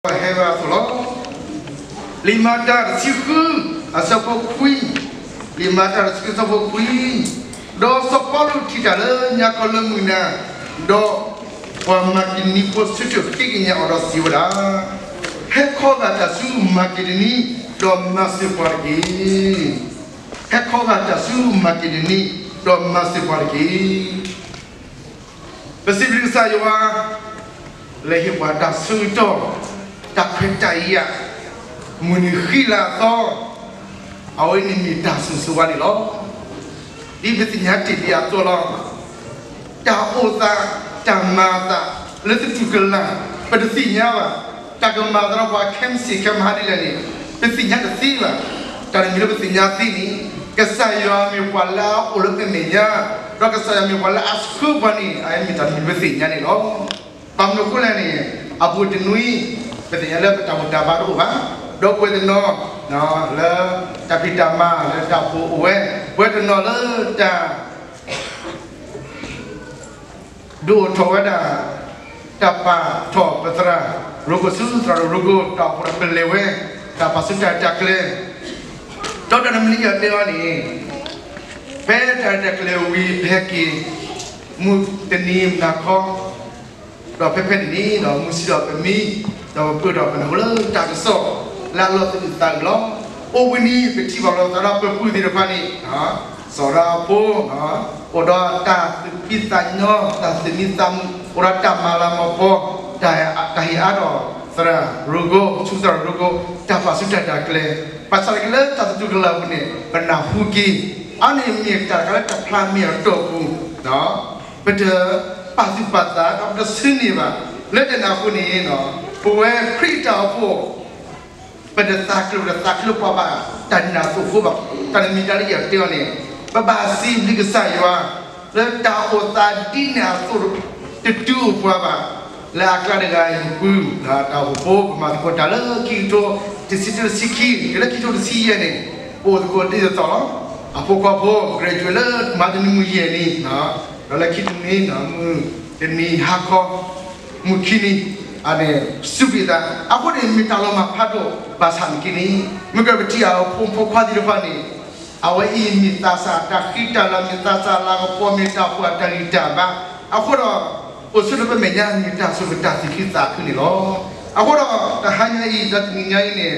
ဟဲဝဲအသိးလီၤ. လံာ်မၤတၢ်တဆံဃု အဆၢဖိခွံ, လံာ်မၤတၢ်တဆံဃုအဆၢဖိခွံ, ဒီးစီၤပီလူးထံၣ်တၢ်လၢညါခီလၢမုၢ်နၤ, ဒီးပှၤမၤက့ဒနံဖိဆၢထၢၣ်ဃ့ကညးအီၤဒီးစံးဝဲဒၣ်, ဟဲခီဂာ်တၢ်ဆူမၤက့ဒနံ, ဒီးမၤစၢၤပှၤတက့ၢ်. ဟဲခီဂာ်တၢ်ဆူမၤက့ဒနံ, ဒီးမၤစၢၤပှၤတက့ၢ်. ပစံးဘျုးကစၢ်ယွၤ လၢဟ့ၣ်ပှၤတၢ်ဆၢကတီၢ်, တၢ်ခွဲးတၢ်ယာ်, မုၢ်နံၤဃံလၤအသီ, အဝဲန့ၣ်မ့ၢ်တၢ်ဆိၣ်ဂ့ၤဆိၣ်ဝါန့ၣ်လီၤ. ဒ်ပသ့ၣ်ညါတ့ၢ်လံအသိးလီၤ. တၢ်အိၣ်သး, တၢ်မၤအသး, လၢသတူၢ်ကလာ်, ပတသ့ၣ်ညါဘၣ်. တၢ်ကမၤသးဒီးပှၤခဲမုၢ်ဆ့ၣ်ခဲမုၢ်ဟါဒ်လဲၣ်န့ၣ်, ပသ့ၣ်ညါတသ့ဘၣ်. တၢ်တမံၤလၢပသ့ၣ်ညါသ့န့ၣ်, ကစၢ်ယွၤမ့ၢ်ပှၤလၢအအိၣ်လၢပမဲာ်ညါ, ဒီးကစၢ်ယွၤမ့ၢ်ပှၤလၢအဆှၢပှၤန့ၣ် အမ့ၢ်တၢ်တမံၤလၢပသ့ၣ်ညါန့ၣ်လီၤ. ဘၣ်မနုၤအဃိလဲၣ်န့ၣ်, အပူၤတနွံ, ပသ့ၣ်ညါလၢပတၢ်ဘူၣ်တၢ်ဘါတအိၣ်ဘၣ်, ဒီပုၢ်ဝဲၢ်တနီၤ, လၢတၢ်ဖံးတၢ်မၤ လၢတၢ်အိၣ်ဖှိၣ်အိၣ်ဝဲ, ပဝဲတနီၤလၢတၢ် ဒုးအိၣ်ထီၣ်ဝဲဒၣ် တၢ်ပာ်ထီၣ်ပသရၣ်ရိကိၣ်ဆူသရၣ်ရိကိၣ် တၢ်အိၣ်ဖှိၣ်ဒီးပလဲၤဝဲ တၢ်ပာ်ဆူတၢ်ရဲၣ်တၢ်ကျဲၤ, ဒီးတၢ်တမံၤလၢယတဲအီၤန့ၣ်, ဖဲတၢ်ရဲၣ်တၢ်ကျဲၤဝံၤ ပဟဲက့ၤ မုၢ်တနံၤမုၢ်နၤခီ, ဒီးဖဲဖဲန့ၣ်န့ၣ် မုၢ်ဆံးဒီးပမံ, ဒီးပပၢဒီးပနၢ်ဟူလၢတၢ်ကစီၣ် လၢအလီၤသူၣ်အုးသးအုးလီၤ. အိၣ်ဘှံးနံၤ ပထံၣ်ဘၣ်လီၤသးဒီးပပုၢ်သ့ၣ်တဖၣ်န့ၣ် စီၤဒၤဖိ အိၣ်ဒီးတၢ်သူၣ်ဖှံသးညီ, တၢ်သူၣ်မံသးမုာ်, အိၣ်ဒီးတၢ်မၤလၤမၤကပီၤ, တၢ်ဟ့ၣ်အါထီၣ်သရၣ်ရိကိၣ်, ဆူသရၣ်ရိကိၣ်, တၢ်ပာ်ဆူတၢ်ရဲၣ်တၢ်ကျဲၤ, ဘၣ်ဆၣ်သနာ်က့လၢတၢ်သတူၢ်ကလာ်အပူၤန့ၣ် ပနၢ်ဟူက့ၤ, အါန့ၣ်မ့ၢ်တၢ်တခါလၢတၢ်ဖျါမ့ၢ်အတီၢ်ပူၤ, ပတပာ်သူၣ်ပာ်သး ဒီးပတဆၢန့ၢ်ဘၣ်. လၢတၢ်န့ၣ်အဃိန့ၣ် ပဝဲခရံာ်တၢ်အိၣ်ဖှိၣ် ပတသးခုလၢ ပတသးခုလၢပှၤဘၣ်တၢ်နးအသိးအဃိဘၣ်. တၢ်တမံၤတၢ်လၢယတဲအီၤန့ၣ်, ပဘၣ်စံးဘျုးကစၢ်ယွၤ လၢတၢ်အိၣ်သးဒ်န့ၣ်အသိး တတုၤအိၣ်ပှၤဘၣ်. လၢအကျါတဂၤအံၤ ပပုၢ်တၢ်အိၣ်ဖှိၣ် ပမၤသကိးတၢ်လၢခံကထိတဆံတဆံခံ တုၤလၢခံကထိတဆံယဲၢ်န့ၣ် ပအိၣ်သကိးဒ်သိးသိးလီၤ. အဖိခွါဖိ graduate လၢမဟါတနွံမုၢ်ယဲၢ်နံၤ, ဒီးလၢခံတနွံ မုၢ်တနံၤဟါခီ မုၢ်ခံနံၤ အန့ၣ်စူးကွံာ်သး. အဃိန့ၣ် မ့ၢ်တၢ်လီၤမၢ်ဖးဒိၣ်. ဘၣ်ဆၣ်နာ်က့န့ၣ် မ့ၢ်ကပထံၣ်အဖိမုၣ်ဖိခွါသ့ၣ်တဖၣ်န့ၣ် အဝဲအံၤမ့ၢ်သးစၢ်တၢ်ဃံတၢ်လၤ မ့ၢ်သးစၢ်လၤကပီၤ မ့ၢ်တၢ်ပှၤတၢ်ဂံၢ်တၢ်ဘါ, အဃိဒီး အိၣ်ဆူၣ်လၢပမဲာ်ညါ မ့ၢ်တၢ်ဆိၣ်ဂ့ၤတၢ်သူၣ်ခုသးခုန့ၣ်လီၤ. အဃိဒီး တဟါညါအံၤ ဒီးတနံၤညါအံၤန့ၣ်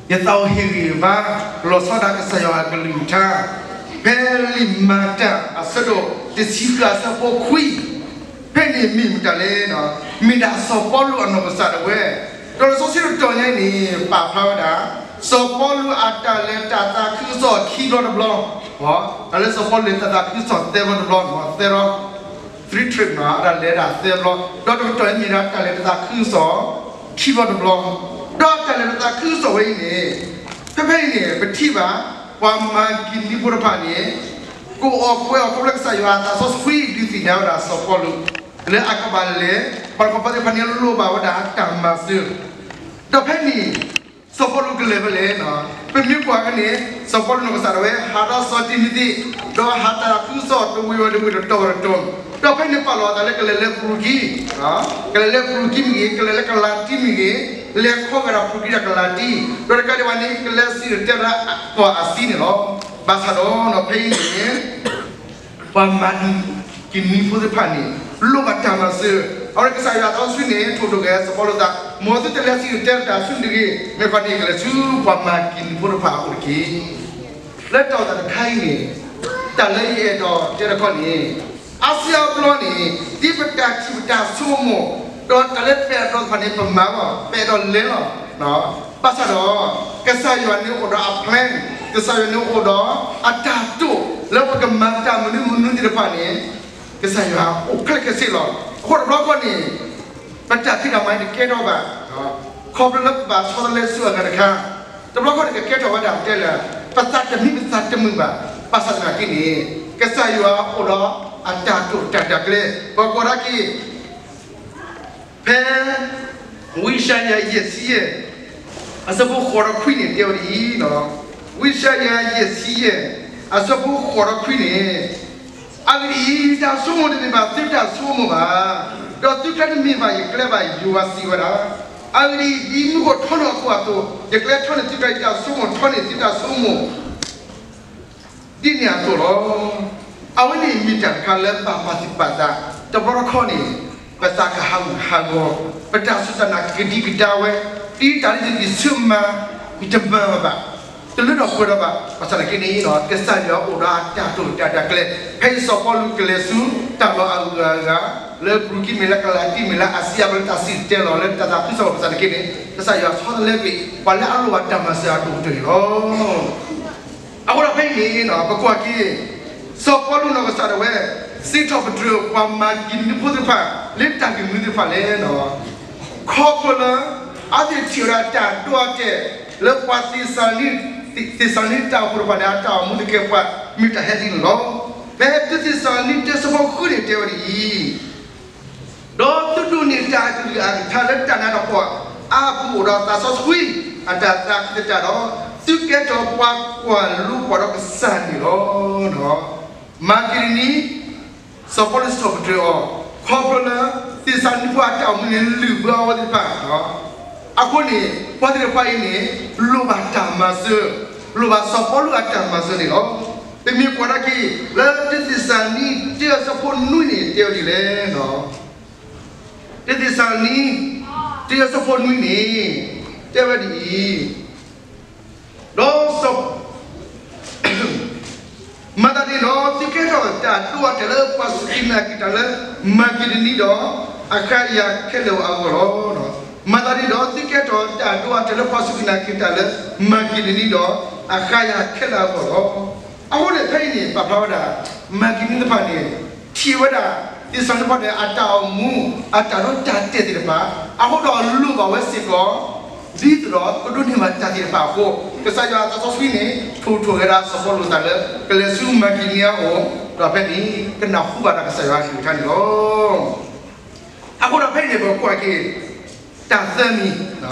ယသးအိၣ်ဟ့ၣ်ဂံၢ်ဘါ လီၤဆီဒၣ်တၢ်ကစၢ်ယွၤအကလုၢ်ကထါ ဖဲလံာ်မၤတၢ်အဆၢဒိၣ်တဆံဃုအဆၢဖိခွံ, ဖဲန့ၣ်မ့ၢ်မတၤလဲၣ်, မ့ၢ်ဒၣ်စီၤပီလူးအနီၢ်ကစၢ်ဒၣ်ဝဲ. ဒီးလံာ်စီဆှံတတီၤညါအံၤန့ၣ် ပာ်ဖျါဝဲဒၣ် စီၤပီလူးအတၢ်လဲၤတၢ်သးခုကစီၣ်ခံဘျီတဘျီ, တၢ်လၢစီၤပီလူးလဲၤတၢ်သးခုကစီၣ်သၢဘျီတဘျီ, သၢဘျီ three trip အတၢ်လဲၤဒၣ်သၢဘျီ, ဒီးတကတီၢ်အံၤမ့ၢ်ဒၣ်တၢ်လဲၤတၢ်သးခုကစီၣ် ခံဘျီတဘျီ, ဒီးတၢ်လဲၤတၢ်သးခုကစီၣ်ဝဲအံၤန့ၣ် ဖဲဖဲအံၤန့ၣ် ပထံၣ်ဘၣ် ပှၤမၤကံၣ်နံဖိတဖၣ်န့ၣ် ကိးအီၣ်ကွဲအီၤခီဖျိကစၢ်ယွၤအသးစီဆှံဒုးသ့ၣ်ညါဝဲဒၣ်စီၤပီလူး လၢအကဘၣ်လဲၤ, ပှၤတခီပီသ့ၣ်တဖၣ်န့ၣ် လိၣ်ဘၣ်ဝဲဒၣ်တၢ်မၤစၢၤ, ဒီးဖဲန့ၣ် စီၤပီလူးကလဲၤဖဲလဲၣ်, ပမ့ၢ်ကွၢ်ဖဲန့ၣ် စီၤပီလူးနီၢ်ကစၢ်ဒၣ်ဝဲ ဟးဒီးစီၤတံၤမသ့း, ဒီးဟးတၢ်သးခုကစီၣ်တဝံၤဝဲတဝံၤ တတီၤဝဲတတီၤ, ဒီးဖဲန့ၣ်ပာ်လီၤအသးလၢကလဲၤလၢပရူၤကံ, ကလဲၤလၢပရူၤကံမ့ၢ်ဂ့ၤ, ကလဲၤလၢကလၤတံမ့ၢ်ဂ့ၤ, လဲၤခီဂာ်ဒီးပရူၤကံဒီးကလၤတံ, ဒီးတကးဒံးဘၣ်န့ၣ် ကလဲၤစံၣ်တဲၤတဲလၢပှၤအစုန့ၣ်လီၤ. ဘၣ်ဆၣ်ဒီးဖဲအံၤန့ၣ် ပှၤမၤကံၣ်နံဖိသ့ၣ်တဖၣ်န့ၣ် လိၣ်ဘၣ်တၢ်မၤစၢၤ, အဝဲကစၢ်ယွၤအသးစီဆှံန့ၣ် ထိၣ်ဒိၣ်က့ၤစီၤပီလူးအသး, မ်သုတလဲၤစံၣ်တဲၤတဲတၢ်ဆူတဂ့ၤ, မ့ၢ်ခီန့ၣ် ကလဲၤဆူပှၤမၤကံၣ်နံဖိတဖၣ်အအိၣ်တက့ၢ်. လၢတၢ်အိၣ်သးတခါအံၤန့ၣ် တၢ်လၢယအဲၣ်ဒိးတဲတခီန့ၣ် အါစုအါဘျီန့ၣ် ဒ်ပတၢ်ထံၣ်ပတၢ်ဆိကမိၣ်, ဒီးတၢ်လၢပအဲၣ်ဒိးတဖၣ်န့ၣ် ပမၤလီၤ, ပအဲၣ်ဒိးလဲၤလီၤ. ဘၣ်ဆၣ်ဒီး ကစၢ်ယွၤန့ၣ်အိၣ်ဒီးအ plan, ကစၢ်ယွၤန့ၣ်အိၣ်ဒီးအတၢ်တိာ် လၢပကမၤတၢ်မနုၤမနုၤသ့ၣ်တဖၣ်န့ၣ် ကစၢ်ယွၤအိၣ်ခဲလၢာ်ခဲဆ့လီၤ. အဃိတဘျီဃီန့ၣ် ပတၢ်ဖံးတၢ်မၤန့ၣ်တကဲထီၣ်ဘၣ်, ခီဖျိလၢပဘၣ်ဆီတလဲဆူအဂၤတခါ, တဘျီဃီန့ၣ် ကကဲထီၣ်ဝဲဒၣ်တဲလၢ ပသးတမံပသးတမုာ်ဘၣ်. ဘၣ်ဆၣ်သနာ်က့န့ၣ် ကစၢ်ယွၤအိၣ်ဒီးအတၢ်တိာ်တၢ်တၢ်ကျဲၤ, ပကွၢ်ဒၣ်က့ၤ ဖဲ ဝံယၡါယၤ ယဲၢ်ဆံယဲၢ် အဆၢဖိဃိးဒီးခွံန့ၣ် တဲဝဲဒ်အံၤ, ဝံယၡါယၤ ယဲၢ်ဆံယဲၢ် အဆၢဖိဃိးဒီးခွံန့ၣ်, အဂ့ၢ်ဒ်အံၤ, တၢ်ဆိကမိၣ်တမ့ၢ်ဘၣ်သုတၢ်ဆိကမိၣ်ဘၣ်. ဒီးသုကျဲတမ့ၢ်ဘၣ်ယကျဲဘၣ် ယွၤစံးဝဲဒၣ်. အဂ့ၢ်ဒ်အံၤ, ဒ်မူခိၣ်ထီၣ်န့ၢ်အခိၣ်အသိး, ယကျဲထီၣ်န့ၢ်သုတၢ်အံၤ, တၢ်ဆိကမိၣ်ထီၣ်န့ၢ်သုတၢ်ဆိကမိၣ် ဒ်န့ၣ်အသိးလီၤ. အဝဲန့ၣ်မ့ၢ်တၢ်တခါလၢဘၣ်ပာ်သူၣ်ပာ်သး, တဘျီတခီၣ်န့ၣ် ပသးကဟးဂူာ်ဟးဂီၤ, ပတၢ်စူၢ်တၢ်နာ်ကဒံကဒါဝဲ, ဒ်တၢ်လၢယဂံၢ်ဆူၣ်မၤ, ယတမၤဘၣ်, တလၢထီၣ်ပှဲၤထီၣ်ဘၣ်, ဘၣ်ဆၣ်သနာ်က့န့ၣ် ကစၢ်ယွၤအိၣ်ဒီးအတၢ်တိာ်တၢ်ကျဲၤ, ဖဲအံၤစီၤပီလူးကလဲၤဆူတၢ်လီၢ်အဂုၤအဂၤ, လၢဘရူၤကံမ့ၢ်လၢကလၤတံမ့ၢ်လၢအစံးအါဘျီလၢတၢ်စံၣ်တဲၤတဲလီၤလၢတၢ်သးခုကစီၣ်ဘၣ်ဆၣ်သနာ်က့န့ၣ် ကစၢ်ယွၤဆီတလဲကွံာ် ပှၤလၢအလိၣ်ဘၣ်တၢ်မၤစၢၤအဒိၣ်ကတၢၢ်န့ၣ်လီၤ. အဃိဒီးဖဲအံၤန့ၣ် ပကွၢ်က့ၤ စီၤပီလူးနီၢ်ကစၢ်ဒၣ်ဝဲ စံးထီၣ်ပတြၢၤပှၤမၤက့ဒနံဖိသ့ၣ်တဖၣ် လၢတၢ်ဂ့ၢ်မနုၤသ့ၣ်တဖၣ်လဲၣ်န့ၣ်, ခီဖျိလၢ အဝဲသ့ၣ်ထံၣ်ဝဲဒၣ်တၢ်ဒိအတဲာ် လၢပှၤသ့းစၤလနံ သ့းစၤလနံတၢ်အိၣ်ဖှိၣ်တဖၣ်န့ၣ် အတၢ်အိၣ်မူသကဲးပဝး မ့ၢ်တၢ်ဟဲဒ်န့ၣ်လီၤ. ဖဲတၢသ့းစၤလနံတၢအဆၢဖိဃုန့ၣ်တဲဝဲဒ်အံၤ, ဒီးသုဒိးန့ၢ်တၢ်အကလုၢ်အကထါလၢတၢ်နးတၢ်ဖှီၣ်အါအပူၤ အိၣ်ဒီးသးစီဆှံ အတၢ်သးခုသတးဒီး, သုကဲထီၣ်ပှၤကွၢ်လိပှၤဒီးကစၢ်န့ၣ်လီၤ. မၤက့ဒနံ စီၤပီလူးစံးထီၣ်ပတြၢၤအီၤ, ခီဖျိလၢ သ့းစၤလနံဖိအတၢ်အိၣ်မူန့ၣ် လုၢ်ဘၢအဝဲသ့ၣ်တဖၣ်, အဃိန့ၣ် ပှၤသ့ၣ်တဖၣ်အံၤန့ၣ် လိၣ်ဘၣ်တၢ်မၤစၢၤ, လိၣ်ဘၣ်စီၤပီလူးအတၢ်မၤစၢၤန့ၣ်လီၤ. ပမ့ၢ်ကွၢ်ကဒါက့ၤ လၢတၢသ့းစၤလနံတၢအဆၢဖိနွံန့ၣ် တဲဝဲဒ်လဲၣ်န့ၣ်, တၢသ့းစၤလနံ တၢအဆၢဖိနွံန့ၣ် တဲဝဲဒ်အံၤ, ဒီး မၤသးဒ်န့ၣ်ဒီး သုကဲထီၣ်တၢ်ဒိအတဲာ်လၢပှၤစူၢ်က့ၤနာ်က့ၤတၢ်လၢမၤက့ဒနံဒီး အခၤယၤခဲလၢာ်အဂီၢ်လီၤ. မၤသးဒ်န့ၣ်ဒီး သုကဲထီၣ်တၢ်ဒိအတဲာ်လၢပှၤစူၢ်က့ၤနာ်က့ၤတၢ်လၢမၤက့ဒနံဒီး အခၤယၤခဲလၢာ်အဂီၢ်လီၤ. အဃိန့ၣ်ဖဲအံၤန့ၣ် ပာ်ဖျါဝဲဒၣ် မၤက့ဒနံသ့ၣ်တဖၣ်န့ၣ် ထံၣ်ဝဲဒၣ် သ့းစၤလနံဖိန့ၣ် အတၢ်အိၣ်မူ အတၢ်ဒိတၢ်တဲာ်သ့ၣ်တဖၣ် အဃိဒီးလိၣ်ဘၣ်ဝဲစ့ၢ်ကီး ဒ်သိးဒီးကဒိးန့ၢ်ဘၣ်တၢ်သ့ၣ်တဖၣ်အဃိ, ကစၢ်ယွၤအသးစီဆှံန့ၣ် ထိၣ်ထိၣ်ဂဲၤဒၣ်စီၤပီလူးအသးလၢ ကလဲၤဆူမၤက့ဒနံအအိၣ်, ဒီးဖဲန့ၣ် ကနၢ်ဟူဘၣ်တၢ်ကစၢ်ယွၤအကလုၢ်ကထါန့ၣ်လီၤ. အဃိဒီးဖဲအံၤန့ၣ် ပကွၢ်က့ၤ တၢ်သၢမံၤ,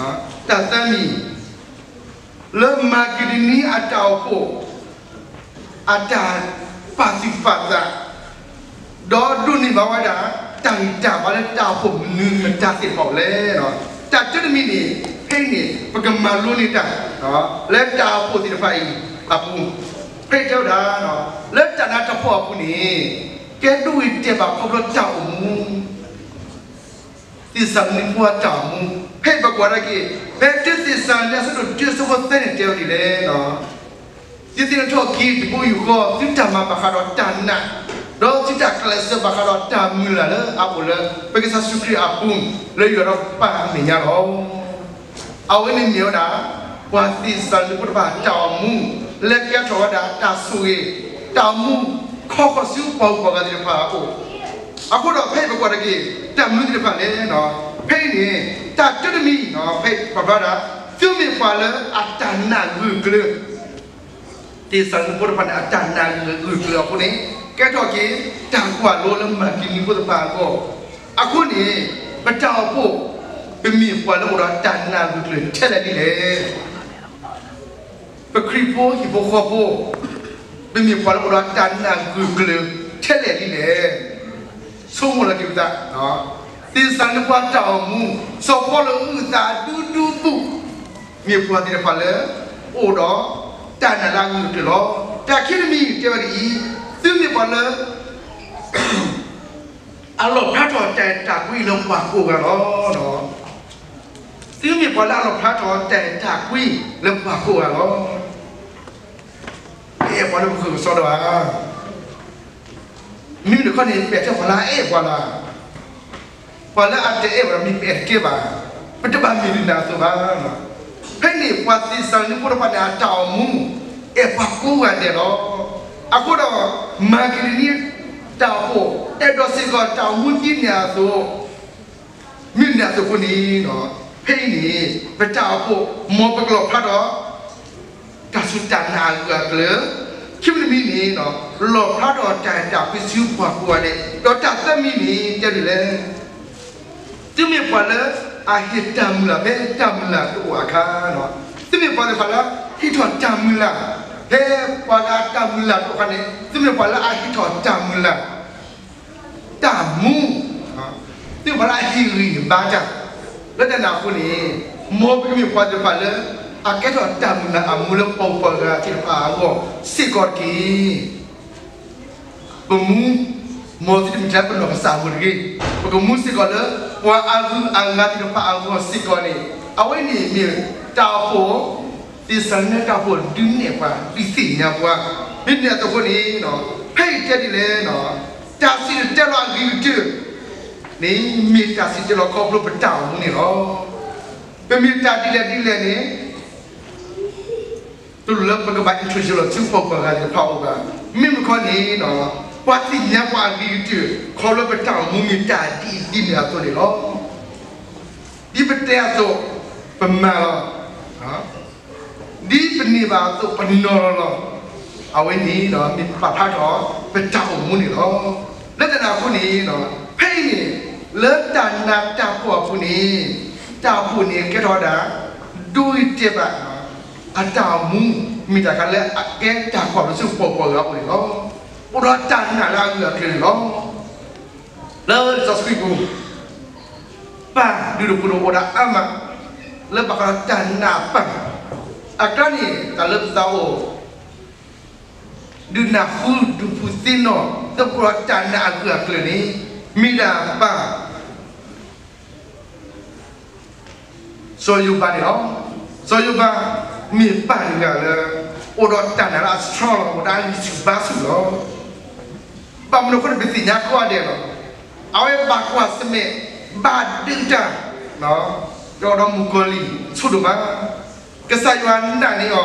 တၢ်သၢမံၤ လၢမၤက့ဒနံအတၢ်အိၣ်ဖှိၣ် အတၢ်ပာ်သူၣ်ပာ်သး ဒီးဒိးန့ၢ်ဘၣ်ဝဲဒၣ် တၢ်ဂံၢ်တၢ်ဘါလၢတၢ်အိၣ်ဖှိၣ်မနုၤမတၤသ့ၣ်တဖၣ်လဲၣ်. တၢ်တမံၤန့ၣ် ဖဲအံၤန့ၣ် ပကမၤလိန့ၢ်တၢ် လၢတၢ်အိၣ်ဖှိၣ်သ့ၣ်တဖၣ်အံၤအပူၤ, ဖဲအံၤတဲဝဲဒၣ် လၢတၢ်နးတၢ်ဖှီၣ်အပူၤန့ၣ် ကဲဒိဂ့ၤတဲာ်ဘၣ်ခီဖျိတၢ်အိၣ်မူ သ့းစၤလနံဖိအတၢ်အိၣ်မူ, ဖဲအံၤပကွၢ်ဒၣ်က့ၤ ဖဲတၢသ့းစၤလနံအဆၢဒိၣ်တၢအဆၢဖိသၢန့ၣ်တဲဝဲဒ်လဲၣ်, သုသ့ၣ်နီၣ်ထီၣ်က့ၤတဘိယူၢ်ဃီ သုတၢ်မၤဘၣ်ဃးဒီးတၢ်နာ်, ဒီးသုတၢ်ကျဲးစၢးဘၣ်ဃးဒီးတၢ်မုၢ်လၢ်လၢအအိၣ်လၢ ပကစၢ်ယ့ၣ်ၡူးခရံာ်အပူၤ လၢယွၤဒီးပၢ်အမဲာ်ညါလီၤ. အဝဲန့ၣ်မ့ၢ်ဝဲဒၣ် ပှၤသ့းစၤလနံဖိတဖၣ်အတၢ်အိၣ်မူ, လၢကဲထီၣ်ဝဲဒၣ်တၢ်ဆိၣ်ဂ့ၤ, တၢ်အိၣ်မူခီဃီၤဆူပှၤဂုၤပှၤဂၤသ့ၣ်တဖၣ်အအိၣ်, အဃိဒီးဖဲအံၤပကွၢ်ဒၣ်က့ၤ တၢ်မနုၤသ့ၣ်တဖၣ်လဲၣ်, ဖဲအံၤန့ၣ် တၢ်တမံၤန့ၣ် ဖဲပာ်ဖျါဒၣ် သုမ့ၢ်ပှၤလၢအတၢ်နာ်ဂၢၢ်ကျၢၤ သ့းစၤလနံဖိတဖၣ်န့ၣ် အတၢ်နာ်ဂၢၢ်ကျၢၤအဃိန့ၣ် ကဲထီၣ်က့ၤ တၢ်ကွၢ်လိလၢမၤက့ဒနံဖိသ့ၣ်တဖၣ်အဂီၢ်, အဃိန့ၣ် ပတၢ်အိၣ်ဖှိၣ် ပမ့ၢ်ပှၤလၢအိၣ်ဒီးတၢ်နာ်ဂၢၢ်ကျၢၤထဲလဲၣ်ဒ်လဲၣ်. ပခရံာ်ဖိဟံၣ်ဖိဃီဖိ ပမ့ၢ်ပှၤလၢအိၣ်ဒီးတၢ်နာ်ဂၢၢ်ကျၢၤထဲလဲၣ်ဒ်လဲၣ်. ဆိကမိၣ်လီၤက့ၤပသး, သ့းစၤလနံဖိအတၢ်အိၣ်မူ စီၤပီလူးအုၣ်အသးဒူဒူပူၤ, မ့ၢ်ပှၤသ့ၣ်တဖၣ်လၢ အိၣ်ဒီးတၢ်နာ်လၢအဂၢၢ်ကျၢၤလီၤ. တၢ်ခံတမံၤတဲဝဲဒ်အံၤ, သုမ့ၢ်ပှၤလၢ အလီၣ်ဖျါထီၣ်တၢ်အဲၣ်တၢ်ကွံလၢပှၤကိးဂၤလီၤ. သုမ့ၢ်ပှၤလၢအလီၣ်ဖျါထီၣ်တၢ်အဲၣ်တၢ်ကွံလၢပှၤကိးဂၤလီၤ. ပအဲၣ်ပှၤလၢပဃုာ်ကစီဒီဧါ, မ့မ့ၢ်တခီန့ၣ် ပအဲၣ်ထဲပှၤလၢအအဲၣ်ပှၤလီၤ. ပှၤလၢအတအဲၣ်ပှၤဒီး မ့ၢ်ပအဲၣ်တကဲဘၣ်, ပတဘၣ်မ့ၢ်ဒ်န့ၣ်အသိးဘၣ်. ဖဲန့ၣ် ပှၤသ့းစၤလနံဖိတဖၣ်န့ၣ် အတၢ်အိၣ်မူ အဲၣ်ပှၤကိးဂၤဒဲးလီၤ. အဃိဒီး မၤက့ဒနံတၢ်အိၣ်ဖှိၣ် အဲၣ်ဒိးစ့ၢ်ကီးတၢ်အိၣ်မူဒ်န့ၣ်အသိး မ့ၢ်ဒ်န့ၣ်အသိးအဃိန့ၣ်, ဖဲအံၤန့ၣ် ပတၢ်အိၣ်ဖှိၣ် မ်ပကလီၣ်ဖျါထီၣ် တၢ်စူၢ်တၢ်နာ်အဂၢၢ်အကျၢၤ, ခံမံၤတမံၤန့ၣ် လီၣ်ဖျါထီၣ်တၢ်အဲၣ်တၢ်ကွံဆူပှၤကိးဂၤဒဲး, ဒီးတၢ်သၢမံၤန့ၣ် တဲဒ်လဲၣ်, သုမ့ၢ်ပှၤလၢအဟ့ၣ်တၢ်မုၢ်လၢ် ဖဲတၢ်မုၢ်လၢ်တအိၣ်အခါ, သုမ့ၢ်ပှၤသ့ၣ်တဖၣ်လၢ ဟ့ၣ်ထီၣ်တၢ်မုၢ်လၢ်, ဖဲပှၤလၢတၢ်မုၢ်လၢ်တအိၣ်အခါန့ၣ် သုမ့ၢ်ပှၤလၢအဟ့ၣ်ထီၣ်တၢ်မုၢ်လၢ် တၢ်မူ သုမၤလၢအဟ့ၣ်ဂံၢ်ဘါတၢ်, လၢတၢ်န့ၣ်အဃိန့ၣ်, မ်ပကမ့ၢ်ပှၤသ့ၣ်တဖၣ်လၢ အကဲထီၣ်တၢ်မုၢ်လၢ်အမူလၢပှၤဂၤသ့ၣ်တဖၣ်အဂီၢ်စ့ၢ်ကီးတက့ၢ်. ပမူ, မ်သုတမ့ၢ်ထဲပနီၢ်ကစၢ်အဂီၢ်တဂ့ၤ, ပကမူစ့ၢ်ကီးလၢ ပှၤအဂုၤအဂၤသ့ၣ်တဖၣ်အဂီၢ်စ့ၢ်ကီးန့ၣ်, အဝဲန့ၣ်မ့ၢ်တၢ်အိၣ်ဖှိၣ်, သ့းစၤလနံတၢ်အိၣ်ဖှိၣ်ဒုးနဲၣ်ပှၤ, ဒုးသ့ၣ်ညါပှၤ, မ့ၢ်န့ၣ်အသိးအဃိန့ၣ်, ဖဲအံၤတဲဒ်လဲၣ်, တၢ်စံၣ်တဲၤတဲလီၤအဂ့ၤကတၢၢ်န့ၣ် မ့ၢ်တၢ်စံၣ်တဲၤတဲလီၤခီဖျိပတၢ်အိၣ်မူန့ၣ်လီၤ. ပမ့ၢ်တၢ်ဒ်လဲၣ်ဒ်လဲၣ်န့ၣ် တလိၣ်လၢပကဘၣ် introduce လီၤဆူပှၤဂၤသ့ၣ်တဖၣ်အအိၣ်ဘၣ်. မ့မ့ၢ်ခီန့ၣ်, ပှၤသ့ၣ်ညါပှၤအဂ့ၤကတၢၢ် ခီဖျိပတၢ်အိၣ်မူမ့ၢ်တၢ်ဒ်အံၤဒ်န့ၣ်အသိးန့ၣ်လီၤ. ဒ်ပတဲအသိး, ပမၤလီၤ, ဒ်ပန့ၢ်ဘၣ်အသိးပနီၤလီၤလီၤ. အဝဲန့ၣ်မ့ၢ်ပာ်ဖျါထီၣ် ပတၢ်အိၣ်မူန့ၣ်လီၤ. လၢတၢ်န့ၣ်အဃိန့ၣ်, ဖဲအံၤန့ၣ်, လၢတၢ်နးတၢ်ဖှီၣ်အပူၤန့ၣ်, တၢ်အိၣ်ဖှိၣ်န့ၣ်ကဲထီၣ်ဝဲဒၣ် ဒိဂ့ၤတဲာ်ဘၣ် အတၢ်အိၣ်မူ, မ့ၢ်တၢ်ခါလၢအကဲတၢ်ကွၢ်လီၤဆူပှၤဂၤအအိၣ်န့ၣ်လီၤ. အိၣ်ဒီးတၢ်နာ်လၢအဂၢၢ်အကျၢၤန့ၣ်လီၤ. လၢလံာ်စီဆှံပူၤ, ပၢ်ဒုးဒီးဖိဒိၣ်အိၣ်ဒၣ်အါမး, လၢဘၣ်ဃးဒီးတၢ်နာ်အပၢ်, အကျါန့ၣ် တၢ်လၢပသးအိၣ် ဒုးနၢ်ဟူဒုးဖုးသ့ၣ်နီၣ် လၢပှၤတၢ်နာ်အဂၢၢ်အကျၢၤန့ၣ်, မ့ၢ်ဒၣ်ပၢ် စီၤယိၤဘးန့ၣ်လီၤ. စီၤယိၤဘး မ့ၢ်ပၢ်တဂၤလၢ အိၣ်ဒီးတၢ်နာ်လၢအ strong လီၤ, အိၣ်ဒီးအဂံၢ်ဆူၣ်ဘါဆူၣ်လီၤ. ဘၣ်မနုၤအဃိန့ၣ် ပသ့ၣ်ညါကိးဂၤဒဲးလီၤ. အဝဲဘၣ်ကွၢ်ဆၢၣ်မဲာ်, ဘၣ်ဒုးတၢ်, ဒီးမုၣ်ကီၤလံၢ်ဆိဒိၣ်မး. ကစၢ်ယွၤနာ်န့ၢ်အီၤ,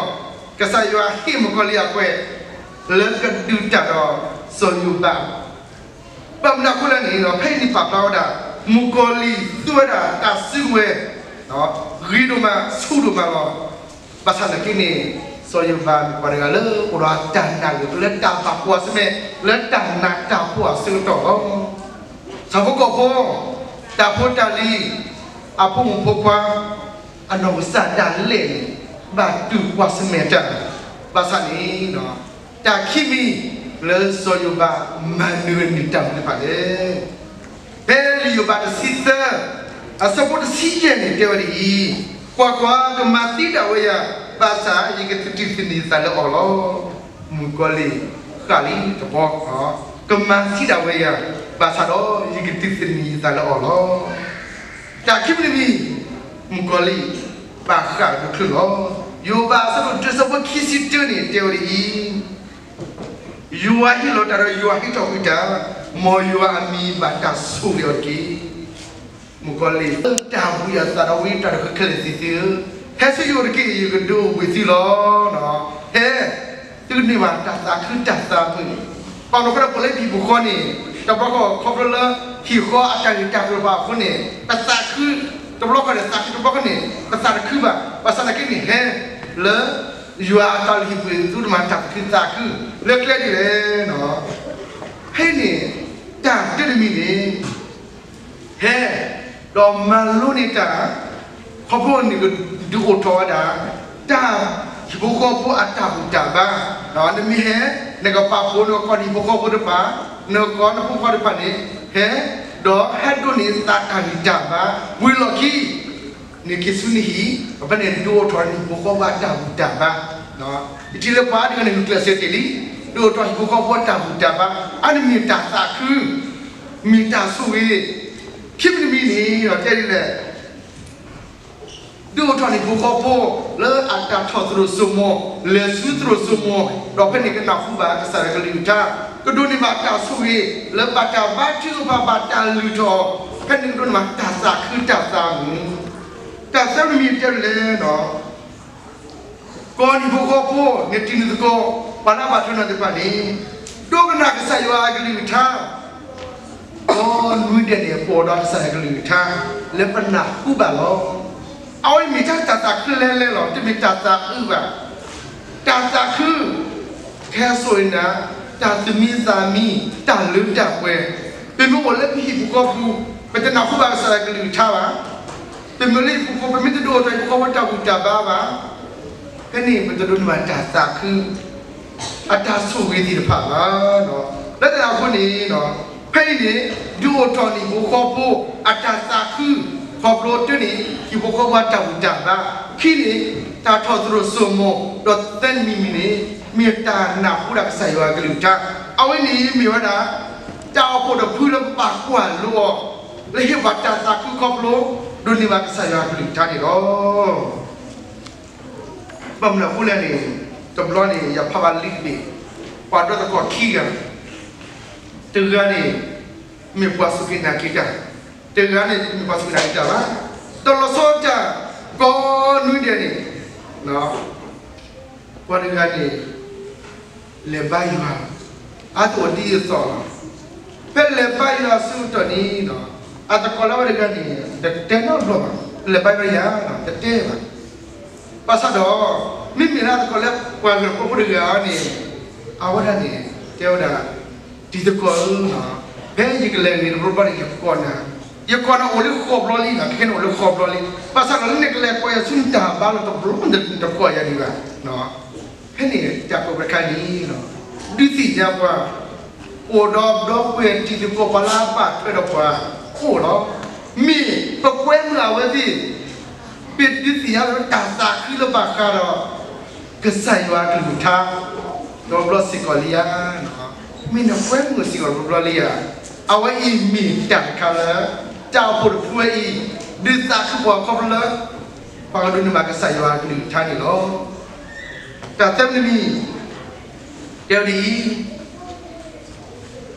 ကစၢ်ယွၤဟ့ၣ်မုၣ်ကီၤလံၢ်အကွဲး လၢကဒုးတၢ်ဒီးစီၤယိၤဘး ဘၣ်မနုၤအဃိလဲၣ်န့ၣ်, ဖဲအံၤန့ၣ်ပာ်ဖျါဝဲဒၣ် မုၣ်ကီၤလံၢ်သူဝဲဒၣ်တၢ်စုကဝဲၤ ဂ့ၤဒိၣ်မးဆူၣ်ဒိၣ်မးလီၤ. ဘၣ်ဆၣ်သနာ်က့န့ၣ်, စီၤယိၤဘးမ့ၢ်ပှၤတဂၤလၢ အိၣ်ဒီးတၢ်နာ်ဂ့ၤလၢတၢ်ဘၣ်ကွၢ်ဆၢၣ်မဲာ် လၢတၢ်နးတၢ်ဖှီၣ်အဆၢကတီၢ်လီၤ. ဆၣ်ဖိကီၢ်ဖိ, တၢ်ဖိတၢ်လံၤ, အဖိမုၣ်ဖိခွါ, အနီၢ်ကစၢ်ဒၣ်လဲာ်န့ၣ် ဘၣ်တူၢ်ကွၢ်ဆၢၣ်မဲာ်တၢ်, ဘၣ်ဆၣ်န့ၣ် တၢ်ခံမံၤလၢစီၤယိၤဘးမၤနၢၤန့ၢ်တၢ်မနုၤတဖၣ်လဲၣ်. ဖဲလံာ်ယိၤဘးတဆံသၢ, အဆၢဖိတဆံယဲၢ်န့ၣ်တဲဝဲဒ်အံၤ, ကွၢ်ကွၢ်, ကမၤသံဒၣ်ဝဲယၤ, ဘၣ်ဆၣ်ယကတတုၤသန့ၤသးလၢအီၤလီၤ. မုၣ်ကီၤလံၢ်ဃၣ်လံတဘျီ, ကမၤသံဒၣ်ဝဲယၤ, ဘၣ်ဆၣ်ဒီးယကတတုၤသန့ၤသးလၢအီၤလီၤ. တၢ်ခံမံၤတမံၤ, မုၣ်ကီၤလံၢ်ဘၣ်ဃၣ်ဒိၣ်ချ့လီၤ. ယိၤဘးအဆၢဒိၣ်တၢ အဆၢဖိခံဆံတၢန့ၣ် တဲဝဲဒ်အံၤ, ယွၤဟ့ၣ်လီၤတၢ်ဒီးယွၤဟ့ၣ်ထီၣ်ကွံာ်တၢ်, မ်ယွၤအမံၤဘၣ်တၢ်ဆိၣ်ဂ့ၤအီၤတက့ၢ်. မုၣ်ကီၤလံၢ်, တၢ်ဘှံးအသးဒီးဝံတၢ်တဃၢခဲလၢာ်သ့ၣ်သုဧၢ, ဟဲဆူယအိၣ်တက့ၢ်, ယကဒုးအိၣ်ဘှံးသုလီၤ. ဟဲ, သုန့ၢ်ဘၣ်တၢ်သးခုတၢ်သးမုာ်, ဘၣ်မနုၤအဃိဒီး ပှၤလၢဟံၣ်ဖိဃီန့ၣ်, တဘျီဃီခီဖျိလၢဟံၣ်ဃီအတၢ်ဂ့ၢ်တၢ်ကျိၤတဖၣ်အဃိန့ၣ်, ပသးခု, တဘျီဃီန့ၣ် သးခုတဘျီဃီန့ၣ် ပသးတခုဘၣ်, ဘၣ်ဆၣ်သနာ်က့န့ၣ် ဟဲလၢ ယွၤအတၢ်လုၢ်ဟံၣ်ပူၤ သုတမၤတၢ်သးခုသးခု, လၢကျဲဒ်လဲၣ် ဖဲန့ၣ် တၢ်တမံၤန့ၣ် ဟဲ, ဒီးမၤလိန့ၢ်တၢ်, ခီဖျိန့ၣ်ကဒုးအိၣ်ထီၣ်ဝဲဒၣ် တၢ်ဟံၣ်ဖိဃီဖိအတၢ်ဘူၣ်တၢ်ဘါ, နမ့ၢ်ဟဲ, နကပာ်ဖှိၣ်နကကိးနဟံၣ်ဖိဃီဖိတဖၣ်, နကကိးနဖိဃီတဖၣ်န့ၣ်, ဟဲ, ဒီးဟဲဒိးန့ၢ်သးတၢ်ဂံၢ်တၢ်ဘါ, ဝံၤလီၢ်ခံ နက့ၤဆူနဟံၣ်, ဖဲန့ၣ်ဒုးအိၣ်ထီၣ်နဟံၣ်ဖိဃီဖိအတၢ်ဘူၣ်တၢ်ဘါ, ယထံၣ်လၢပှၤအါတက့ၢ်န့ၣ် ဂုာ်ကျဲးစၢးတ့ၢ်လံ, ဒုးအိၣ်ထီၣ်ဟံၣ်ဖိဃီဖိအတၢ်ဘူၣ်တၢ်ဘါ, အါန့ၣ်မ့ၢ်တၢ်သးခု, မ့ၢ်တၢ်ဆိၣ်ဂ့ၤ, ခံမံၤတမံၤန့ၣ် တဲဒ်လဲၣ် ဒုးအိၣ်ထီၣ်နဟံၣ်ဖိဃီဖိ လၢအတၢ်ထီၣ်သရိာ်စိမိၤ, လဲၤဆူသရိာ်စိမိၤ, ဒီးဖဲန့ၣ်ကနၢ်ဟူဘၣ်ကစၢ်ယွၤကလုၢ်ကထါ, ကဒိးန့ၢ်ဘၣ်တၢ်ဆိၣ်ဂ့ၤ, လၢဘၣ်တၢ်ဘါထုကဖၣ်ဘၣ်တၢ်လုၢ်ထီၣ်, ဖဲန့ၣ်ကဒိးန့ၢ်ဘၣ်တၢ်သးခုတၢ်သးမုာ်, တၢ်သၢမံၤတမံၤတဲဒ်လဲၣ် ကိးနဟံၣ်ဖိဃီဖိ, နတံၤနသကိး, ပှၤလၢအဘၣ်ထွဲနၤသ့ၣ်တဖၣ်န့ၣ်, ဒိကနၣ်ကစၢ်ယွၤအကလုၢ်ကထါ, ဒီးနွံဒဲးန့ၣ် ပအိၣ်ဒီးကစၢ်ယွၤကလုၢ်ကထါ လၢပနၢ်ဟူဘၣ်လီၤ. အဝဲမ့ၢ်တၢ်သးခုလဲၣ်လဲၣ်လီၤ, တမ့ၢ်တၢ်သးအုးဘၣ်. တၢ်သးခု, ခဲစိၤအံၤနၤ, တၢ်သမံသးမံ, တၢ်လၢတၢ်ပှဲၤ, ပမ့ၢ်အိၣ်လၢပဟံၣ်ပူၤဃီပူၤ, ပတနၢ်ဟူဘၣ်ကစၢ်ယွၤကလုၢ်ကထါဘၣ်. ပမ့ၢ်လၢဟံၣ်ပူၤဃီ ပမ့ၢ်တဒုးအိၣ်ထီၣ်ဟံၣ်ဖိဃီဖိတၢ်ဘူၣ်တၢ်ဘါဘၣ်, ဖဲန့ၣ်ပတဒိးန့ၢ်ဘၣ်တၢ်သးခု, အတၢ်ဆိၣ်ဂ့ၤသ့ၣ်တဖၣ်ဘၣ်. လၢတၢ်န့ၣ်အဃိန့ၣ်, ဖဲအံၤန့ၣ် ဒုးအိၣ်ထီၣ်န့ၢ်ဟံၣ်ဖိဃီဖိအတၢ်သးခု ခီဖျိတၢ်န့ၣ် ဟံၣ်ဖိဃီဖိအတၢ်ဘူၣ်တၢ်ဘါ, ခံန့ၣ် တၢ်ထီၣ်သရိာ်စိမိၤ, ဒီးသၢမံၤမံၤန့ၣ် မ့ၢ်တၢ်နၢ်ဟူဒၣ်ကစၢ်ယွၤအကလုၢ်ကထါ, အဝဲန့ၣ်မ့ၢ်ဝဲဒၣ် တၢ်အိၣ်ဖှိၣ်တဖုလၢပပာ်ကွၢ်လိအီၤ လၢဟ့ၣ်ပှၤတၢ်သးခုခီဖျိ ဒိးန့ၢ်ဘၣ်ကစၢ်ယွၤအကလုၢ်ကထါန့ၣ်လီၤ. ဘၣ်မနုၤအဃိလဲၣ်န့ၣ် တဘျီန့ၣ် ယဖးဘၣ်လံာ်တဘ့ၣ်, ပှၤဒိသကိးခံဂၤ, တဂၤန့ၣ် မ့ၢ်ပှၤစူၢ်က့ၤနာ်က့ၤတၢ်, တဂၤန့ၣ် မ့ၢ်ပှၤစူၢ်က့ၤနာ်က့ၤတၢ်ဘၣ်, ဒီးလီၤဆီဒၣ်တၢ် ကိးနွံဒဲးန့ၣ် ပှၤတဂၤန့ၣ် လဲၤဘါယွၤ, အသးအိၣ်ဒ်အသိးလီၤ. ဖဲလဲၤဘါယွၤအဆၢကတီၢ်န့ၣ် အသကိးလၢအဝဲတဂၤန့ၣ် တတဲနီတဘျီဘၣ်, လဲၤဘါယွၤယၤ တတဲဘၣ်. ဘၣ်ဆၣ်ဒီး မ့မ့ၢ်လၢအသကိးလၢပှၤဂၤဖိတဂၤန့ၣ် အဝဲဒၣ်န့ၣ် တဲဝဲဒၣ် တံၤသကိးဧၢ, ဖဲယကလဲၤဂ့ၤတဘျီဘျီန့ၣ် ယကိးနၤ, ယကိးနၤအိၣ်လၢဃိးဘျီလံ, ခဲခဲန့ၣ်အိၣ်လၢဃိးဘျီလံ, ဘၣ်ဆၣ်ဒီးလၢနကလဲၤကိးယၤဆူနတၢ်ဘါလီၤတဘျီ နတကိးယၤဒံးဘၣ်. ဖဲန့ၣ်တၢ်ကိးပတခါန့ၣ် ဒုးသ့ၣ်ညါပှၤ အိၣ်ဒီးဒီပုၢ်ဝဲၢ်တံၤသကိး ပှၤလၢအဘၣ်ထွဲဒီးပှၤအိၣ်လီၤ. မ့ၢ်ပကွဲမုာ်အဝဲသ့ၣ် ပဒုးသ့ၣ်ညါလၢတၢ်သးခုလၢဘၣ်ဃးဒီး ကစၢ်ယွၤအကလုၢ်ကထါ တဘျီစ့ၢ်ကီးလံဧါ. မ့ၢ်နကွဲမုာ်စ့ၢ်ကီးတဘျီလံဧါ. အဝဲအံၤမ့ၢ်တၢ်တခါလၢ တၢ်အိၣ်ဖှိၣ်တဖုဝဲအံၤ ဒုးသးခုပှၤခီဖျိလၢ ပှၤကဒိးန့ၢ်ဘၣ်ကစၢ်ယွၤအကလုၢ်ကထါန့ၣ်လီၤ. တၢ်သၢမံၤတမံၤ တဲဝဲဒ်အံ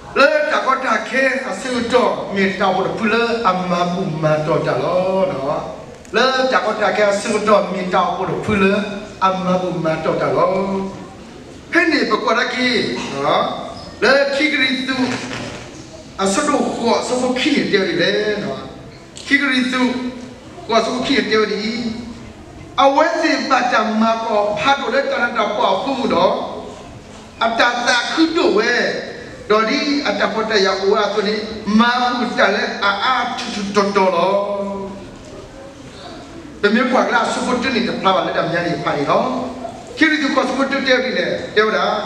ၤ, လၢတၢ်ကီတၢ်ခဲအဆၢကတီၢ် မ့ၢ်တၢ်အိၣ်ဖှိၣ်တဖုလၢအမၤဘူၣ်မၤတီၢ်တၢ်လီၤ. လၢတၢ်ကီတၢ်ခဲအဆၢကတီၢ် မ့ၢ်တၢ်အိၣ်ဖှိၣ်တဖုလၢအမၤဘူၣ်မၤတီၢ်တၢ်လီၤ. ဖဲန့ၣ်ပကွၢ်ကဒါက့ၤ လၢခံကရံၣ်သူး အဆၢဒိၣ်ဃိးအဆၢဖိခံန့ၣ်တဲဝဲဒ်လဲၣ်. ခံကရံၣ်သူး ဃိးအဆၢဖိခံန့ၣ်တဲဝဲဒ်အံၤ, အဝဲသ့ၣ်ဘၣ်တၢ်မၤကီၢ်ဖးဒိၣ်လၢတၢ်နးတၢ်ဖှီၣ်အဖီခိၣ်ဒီး အတၢ်သးခုဒိၣ်ဝဲ, ဒီးဒ်အတၢ်ဖှီၣ်တၢ်ယာ်အိၣ်ဝဲအသိးန့ၣ် မၤဘူၣ်တၢ်လၢအအါထီၣ်ထီၣ်တီၤတီၤလီၤ. ပမ့ၢ်ကွၢ်ကဒါအဆၢဖိတၢန့ၣ် တဖျါဘၣ်လၢတၢ်မဲာ်ညါန့ၣ်ဖးန့ၣ်လီၤ. ခံကရံၣ်သူးဃိးဆၢဖိတၢတဲဝဲဒ်လဲၣ်, တဲဝဲဒၣ်,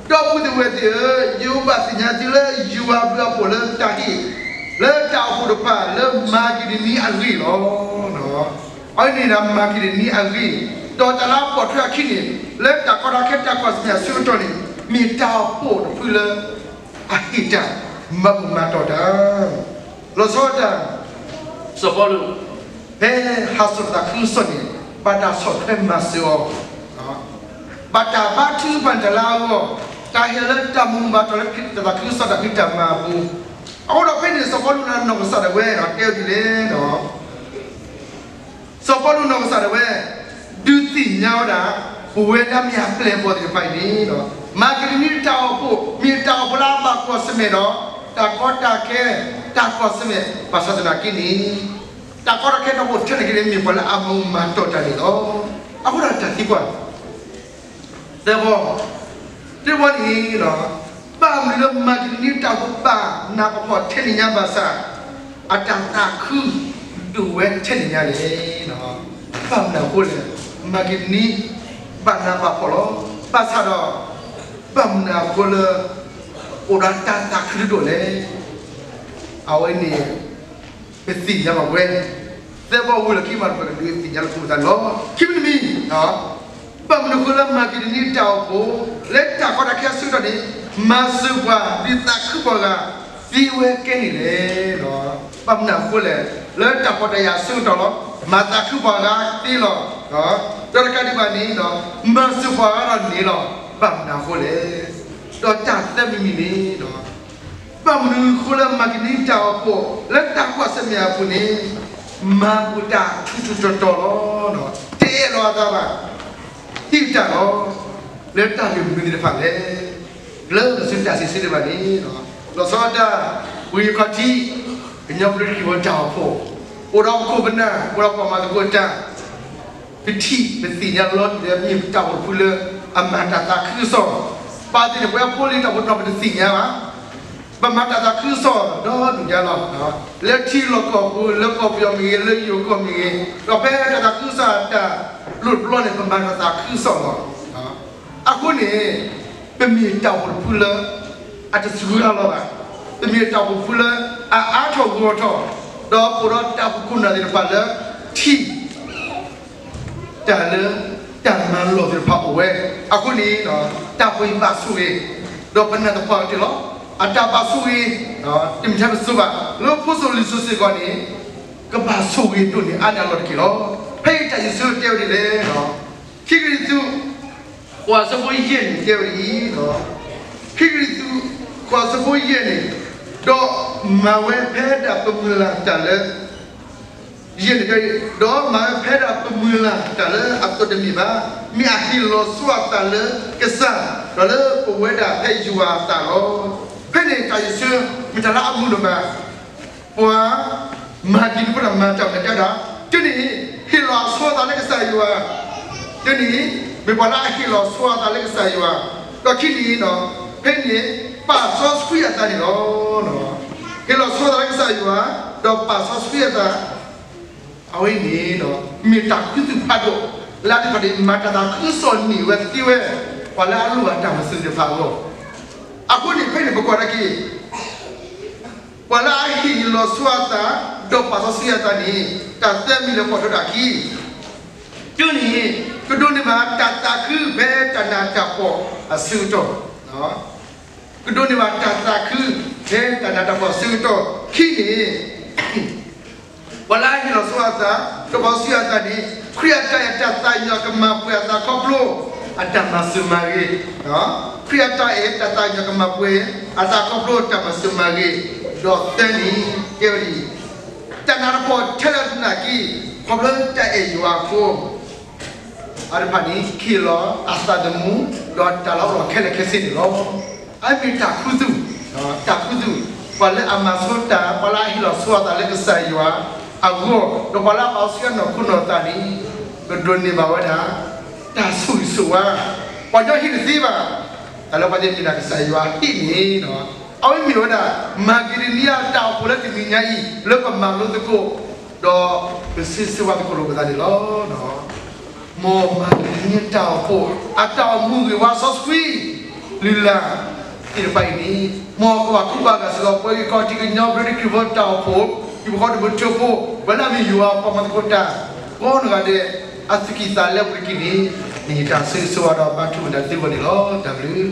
ဒီပုၢ်ဝဲၢ်သ့ၣ်ဧၢ, ယိၤဘးသ့ၣ်ညါသုလၢယွၤဘျုးအဖှိၣ်လၢတၢ်ဟ့ၣ် လၢတၢ်အိၣ်ဖှိၣ်တဖၣ်လၢမၤက့ဒိနံအဂ့ၢ်လီၤ. အဝဲန့ၣ်ဒၣ်မၤက့ဒိနံအဂ့ၢ်, ဒီးတၢ်လၢအပိာ်ထွဲအခံန့ၣ် လၢတၢ်ကီတၢ်ခဲတၢ်ကွၢ်ဆၢၣ်မဲာ်အဆၢကတီၢ်န့ၣ် မ့ၢ်တၢ်အိၣ်ဖှိၣ်တဖုလၢ အဟ့ၣ်တၢ် မၤဘူၣ်မၤတီၢ်တၢ် လီၤဆီဒၣ်တၢ် စီၤပီလူး ဖဲဟးစိာ်တၢ်သးခုကစီၣ်န့ၣ် ဘၣ်တၢ်ဆီၣ်ထွဲမၤစၢၤအီၤ, ဘၣ်တၢ်ဘါထုကဖၣ်န့ၢ်တၢ်လၢအဂီၢ်, တၢ်ဟ့ၣ်လၢတၢ်မၤဘူၣ်မၤတီၢ်လၢတၢ်သးခုကစီၣ်တၢ်ဖံးတၢ်မၤအပူၤ, အဃိဒီးဖဲန့ၣ်စီၤပီလူးန့ၣ်နီၢ်ကစၢ်ဒၣ်ဝဲ တဲဝဲဒ်လဲၣ် စီၤပီလူးနီၢ်ကစၢ်ဒၣ်ဝဲ ဒုးသ့ၣ်ညါဝဲဒၣ် ပဝဲဒၣ်မ့ၢ်အပျဲၢ်အဘီၣ်သ့ၣ်တဖၣ်အံၤန့ၣ်ဒီး မၤက့ဒိနံတၢ်အိၣ်ဖှိၣ် မ့ၢ်တၢ်အိၣ်ဖှိၣ်လၢအဘၣ်ကွၢ်ဆၢၣ်မဲာ်ဒီး တၢ်ကီတၢ်ခဲ တၢ်ကွၢ်ဆၢၣ်မဲာ် ဘၣ်ဆၣ်သနာ်က့န့ၣ် တၢ်ကီတၢ်ခဲတၢ်အိၣ်ဖှိၣ်ထဲန့ၣ်က့န့ၣ် မ့ၢ်ပှၤလၢအမၤဘူၣ်မၤတီၢ်တၢ်န့ၣ်လီၤ. အဃိဒီးတၢ်သံကွၢ် သၢဘီ, သၢဘီန့ၣ် ဘၣ်မနုၤလၢမၤက့ဒိနံတၢ်အိၣ်ဖှိၣ် ဘၣ်နးဘၣ်ဖှီၣ်ထဲန့ၣ်ညါဘၣ်ဆၣ် အတၢ်သးခုဒိၣ်ဝဲထဲန့ၣ်ညါလဲၣ်. ဘၣ်မနုၤအဃိလဲၣ်, မၤက့ဒိနံ ဘၣ်နးဘၣ်ဖှီၣ်လီၤ. ဘၣ်ဆၣ်ဒီး ဘၣ်မနုၤအဃိလၢ အိၣ်ဒီးတၢ်သးခုဒိၣ်လဲၣ်. အဝဲန့ၣ် ပသ့ၣ်ညါဘၣ်ဝဲ သၢဘီဝံၤလီၢ်ခံမး ပကဒုးသ့ၣ်ညါလၢပသးန့ၣ်လီၤ. ခံမံၤတမံၤ, ဘၣ်မနုၤအဃိလၢမၤက့ဒိနံတၢ်အိၣ်ဖှိၣ် လၢတၢ်ကီတၢ်ခဲအဆၢကတီၢ်န့ၣ် မၤစၢၤပှၤ ဒုးသးခုပှၤဂၤ သ့ဝဲကဲန့ၣ်လဲၣ်. ဘၣ်မနုၤအဃိလဲၣ်, လၢတၢ်ဖှီၣ်တၢ်ယာ်အဆၢကတီၢ်လီၤ. မၤသးခုပှၤဂၤသ့လီၤ. ဒီးတကးဒံးဘၣ်န့ၣ် မၤစၢၤပှၤဂၤဒီးန့ၣ်လီၤ. ဘၣ်မနုၤအဃိလဲၣ်. ဒီးတၢ်သၢမံၤမံၤန့ၣ် ဘၣ်မနုၤအဃိလၢမၤက့ဒိနံတၢ်အိၣ်ဖှိၣ် လၢတၢ်ကွၢ်ဆၢၣ်မဲာ်အပူၤန့ၣ် မၤဘူၣ်တၢ်ထူးထူးတီၤတီၤလီၤ. တအဲၣ်လီၤအသးဘၣ်. ဟ့ၣ်တၢ်လီၤ. လၢတၢ်ဂ့ၢ်မနုၤသ့ၣ်တဖၣ်လဲၣ်. လၢလီၤဆူတၢ်စံးဆၢဒံးဘၣ်န့ၣ် လီၤဆီဒၣ်တၢ် ဝံၤအခီၣ်ထံး ကညီဘျၢထံဝဲတၢ်အိၣ်ဖှိၣ် အိၣ်ဒီးပခိၣ်ပနၢ် အိၣ်ဒီးပှၤမၤသကိးတၢ် ပထံၣ်ပသ့ၣ်ညါလီၤတံၢ်လၢမ့ၢ်တၢ်အိၣ်ဖှိၣ်တဖုလၢ အမၤတၢ်သးခုကစီၣ်, ပာ်သ့ၣ်န့ၣ်ပဝဲဖိလံၤတၢ်အိၣ်ဖှိၣ်တနီၤပတသ့ၣ်ညါဘၣ်. ပမၤတၢ်သးခုကစီၣ်ဒီဒူၣ်ညါလီၤ. လၢထံလီၢ်ကီၢ်ပူၤ လၢကီၢ်ပယီၤမ့ၢ်ဂ့ၤ လၢယိၤကီၢ်မ့ၢ်ဂ့ၤ ဒီးဖဲတၢ်သးခုကစီၣ်တၢ်လိၣ်တဘျီန့ၣ် ပမၤတၢ်သးခုကစီၣ်လီၤ. အဃိန့ၣ် ပမ့ၢ်တၢ်အိၣ်ဖှိၣ်တဖုလၢ အတစှၤလီၤဘၣ်. တမ့ၢ်တၢ်အိၣ်ဖှိၣ်လၢအအါထီၣ်ဂီၢ်ထီၣ်, ဒီးအိၣ်ဒီးတၢ်အိၣ်ဖှိၣ်ခိၣ်နၢ်သ့ၣ်တဖၣ်လၢထံၣ် တၢ်လၢတၢ်မၤလိာ်သ့ၣ်တဖၣ်အိၣ်ဝဲ. အဃိန့ၣ် တၢ်အိၣ်ဖှိၣ်အံၤဘၣ်ဆိၣ်ဂ့ၤ, ဒီးပနာ်သပှၢ်ကတၢၢ်လီၤ. အတၢ်ဘၣ်ဆိၣ်ဂ့ၤ တမ့ၢ်ထဲပစိၤဘၣ်, လၢဖိစိၤလံၤစိၤစ့ၢ်ကီးန့ၣ် ကဘၣ်ဆိၣ်ဂ့ၤဒိၣ်န့ၢ်အါန့ၢ်အလီၢ်တက့ၢ်လီၤ. ဖဲအံၤတၢ်စံးဆၢတဲဝဲဒ်လဲၣ်, ခံကရံၣ်သူး ဃိးဆၢဖိယဲၢ်န့ၣ်တဲဝဲဒ်အံၤ, ခံကရံၣ်သူး ဃိးဆၢဖိယဲၢ်န့ၣ်, ဒီးမၤဝဲဖဲဒၣ်ပမုၢ်လၢ်တၢ်လၢ ယဲၢ်န့ၣ်တဲ, ဒီးမၤဝဲဖဲဒၣ်ပမုၢ်လၢ်တၢ်လၢအသီတမ့ၢ်ဘၣ်, မ့ၢ်အဟ့ၣ်လီၤဆိအသးလၢကစၢ်, ဒီးလၢပဝဲဒၣ်ဖဲယွၤအသးလီၤ. ဖဲန့ၣ်တၢ်စံးဆၢ မ့ၢ်တၢ်လၢအမုာ်ဒိၣ်မး, ပှၤ မၤက့ၤန့ၢ်ပတၢ်မၤတၢ်မၤတၢ်ဒၣ်, တန့ၣ် ဟ့ၣ်လီၤအဆိအသးလၢကစၢ်ယွၤ, တန့ၣ် မ့ၢ်ပှၤလၢအဟ့ၣ်လီၤဆိအသးလၢကစၢ်ယွၤ, ဒီးခံန့ၣ် ဖဲန့ၣ် ပာ်စီဆှံအသးန့ၣ်လီၤ. ဟ့ၣ်လီၤဆိအသးလၢကစၢ်ယွၤ, ဒီးပာ်စီဆှံအသး, အဝဲန့ၣ် မ့ၢ်တၢ်ခူသူၣ်ဖးဒိၣ် လၢအဒိၣ်တဖၣ်န့ၣ် မၤတၢ်သးခုကစီၣ်န့ၢ်ဝဲသ့ဝဲ, ပှၤလၢအလိၣ်ဘၣ်တၢ်မၤစၢၤသ့ၣ်တဖၣ်အဂီၢ်, အဃိန့ၣ် ဖဲန့ၣ်ပကွၢ်ဒၣ်က့ၤ ပှၤလၢအဟ့ၣ်လီၤဆိအသး ဒီးပာ်စီဆှံအသးန့ၣ် တၢ်သၢမံၤလၢပှၤဒိးတၢ်ခံ, တန့ၣ် ကဒိးန့ၢ်ဘၣ်တၢ်သးခုဖဲတၢ်နးတၢ်ဖှီၣ်အဆၢကတီၢ်, ကဒိးန့ၢ်ဘၣ်တၢ်သးခုဖဲတၢ်နးတၢ်ဖှီၣ်အဆၢကတီၢ်, ခံန့ၣ် ပှၤလၢအဟ့ၣ်လီၤဆိအသး ဒီးပာ်စီဆှံအသးန့ၣ် ခရံာ်အတၢ်အဲၣ်တၢ်သးကညီၤကမၤပှဲၤအသးခီဖျိ အတၢ်မၤစၢၤမၤဂ့ၤ, ခရံာ်အတၢ်အဲၣ်တၢ်သးကညီၤကမၤပှဲၤ အသးခီဖျိတၢ်မၤစၢၤမၤဂ့ၤ, ဒီးသၢန့ၣ် တဲဝဲဒ်အံၤ, တၢ်နးတၢ်ဖှီၣ်ထဲလၢနနာ်က့ၤ ခီဖျိတၢ်အဲၣ်ယွၤအဃိ အါတဖၣ်န့ၣ် ကဟ့ၣ်လီၤအသးသမူ ဒီးတၢ်လၢအအိၣ်ဒီးခဲလၢာ်ခဲဆ့န့ၣ်လီၤ. အမ့ၢ်တၢ်ခူသူၣ်, တၢ်ခူသူၣ်, ပှၤလၢအမၤဆိတၢ်, ပှၤလၢအဟ့ၣ်လီၤဆိအသးလၢကစၢ်ယွၤအဂီၢ်, ဒီးပှၤလၢအပာ်စီဆှံအနီၢ်ခိနီၢ်သးန့ၣ် ကဒိးန့ၢ်ဘၣ်ဝဲဒၣ် တၢ်ဆိၣ်ဂ့ၤဆိၣ်ဝါ, ပှၤကညီဟ့ၣ်တသ့ဘၣ်, တၢ်လၢပှၤသ့ၣ်မ့ၢ်ဒၣ်ကစၢ်ယွၤဟ့ၣ်န့ၣ်, အဝဲမ့ၢ်ဝဲဒၣ် မၤက့ဒိနံယၤတၢ်အိၣ်ဖှိၣ်လၢတနံၤညါအံၤ လၢပမၤလိသကိး ဒီးပစံးဆၢဝဲသကိးလိာ်ပသးန့ၣ်လီၤ. မ်မၤက့ဒိနံယၤတၢ်အိၣ်ဖှိၣ် အတၢ်အိၣ်မူဂ့ၤဝါစီဆှံ လုၢ်လၢ်သ့ၣ်တဖၣ်အံၤန့ၣ် မ်ကဘၣ်ကူဘၣ်ဂာ်စ့ၢ်ကီး ပှၤဂ့ၢ်ခီၣ်ထံးကညီ ဘျၢထံခရံာ်ဖိတၢ်အိၣ်ဖှိၣ် ဟံၣ်ဖိဃီဖိတဘျုးထၢဖိ ပှၤလၢအမ့ၢ်ယွၤအပှၤမၤသကိးတၢ် ကိးနီၢ်ဂၤဒဲး အသူၣ်ကံၢ်သးလဲပူၤတက့ၢ်န့ၣ် မ့ၢ်တၢ်ဆိၣ်ဂ့ၤဆိၣ်ဝါဒီးဘါထုကဖၣ်တၢ်သုဂီၢ်န့ၣ်လီၤ. တၢ်ဘျုး